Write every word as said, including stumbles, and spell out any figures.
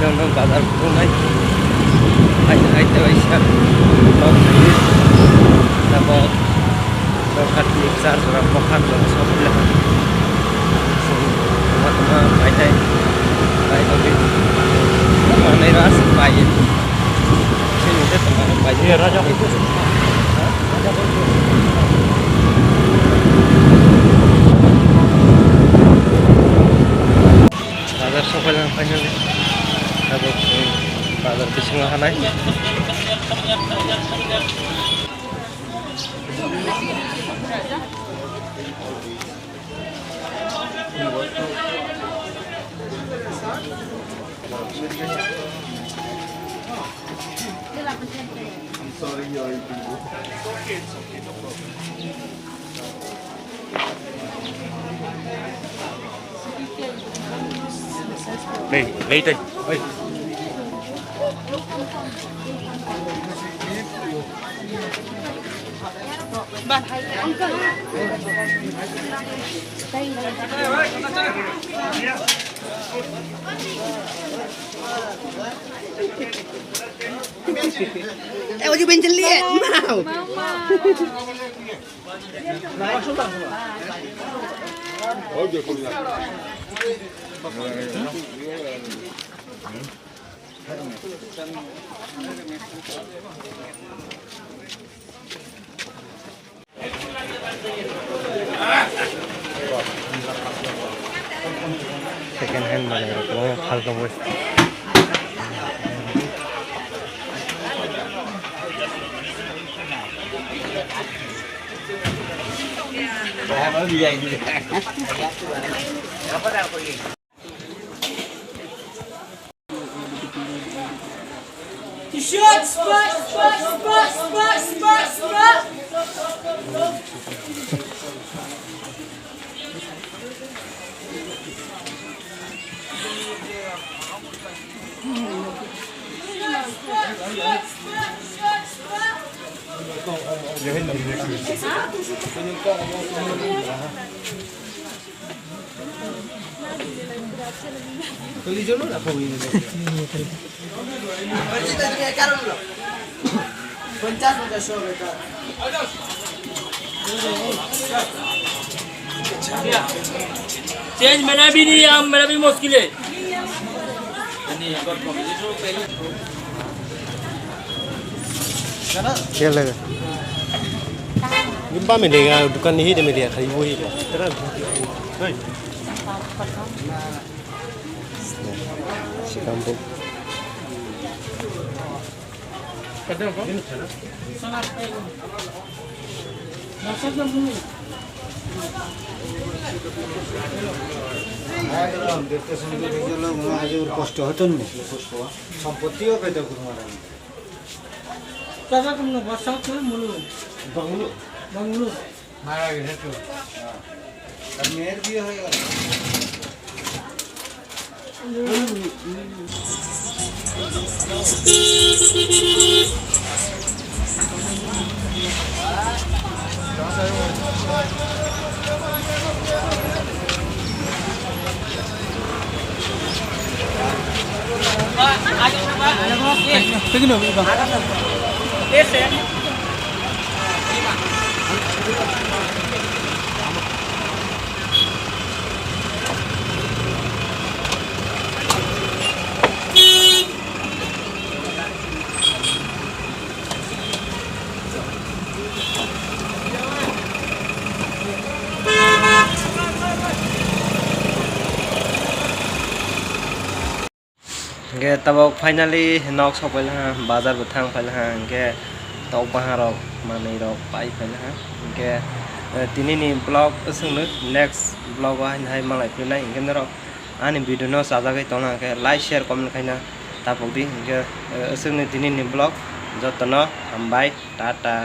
Ano bazar kutung nai. Hai, hai, te bai sa. Nok hai. Tabok. Nok hat ni charge rok bokhat rok sok le. Tuma tuma bai tai. Bai to bi. Manai ras bai. Sini te tuma bai. Iya, raja. Bazar sokphailai finally. Abo, eh, bazar bisingo hanai. I'm sorry, you are eating. Hey, hey, hey. Eh, wajib benjel lihat. Mau. Second hand manwi rok kwbangma phal tongo. Change mera bhi nahi, aam mera bhi mushkil hai. Kya laga? Gimba milega, dukan nahi de milega, khali wohi ba. Tera. Hey. Sikambuk. একদম দেখতে সুন্দর হয়ে গেল, মনে হয় যে ওর কষ্ট হতো না। সম্পত্তিও পেতে কোনো মানে নেই। Chajakmung bo sakhe mulu. Banglu. Banglu. Mara gede tu. Ab mayor bhi hoye gala. Hingke tabok finally nok sok pailakha, bazar bo thang pailakha, hingke tok bahan rok manwi rok pai pailakha, hingke, eh, tini ni vlog aswk no, next vlog o haino hai malai phinai, hingke norok ani video no chajagwi tongna hingke like, share, comment khaina tapok di, hingke, eh, aswk no tini ni vlog, joto no hambai, tata.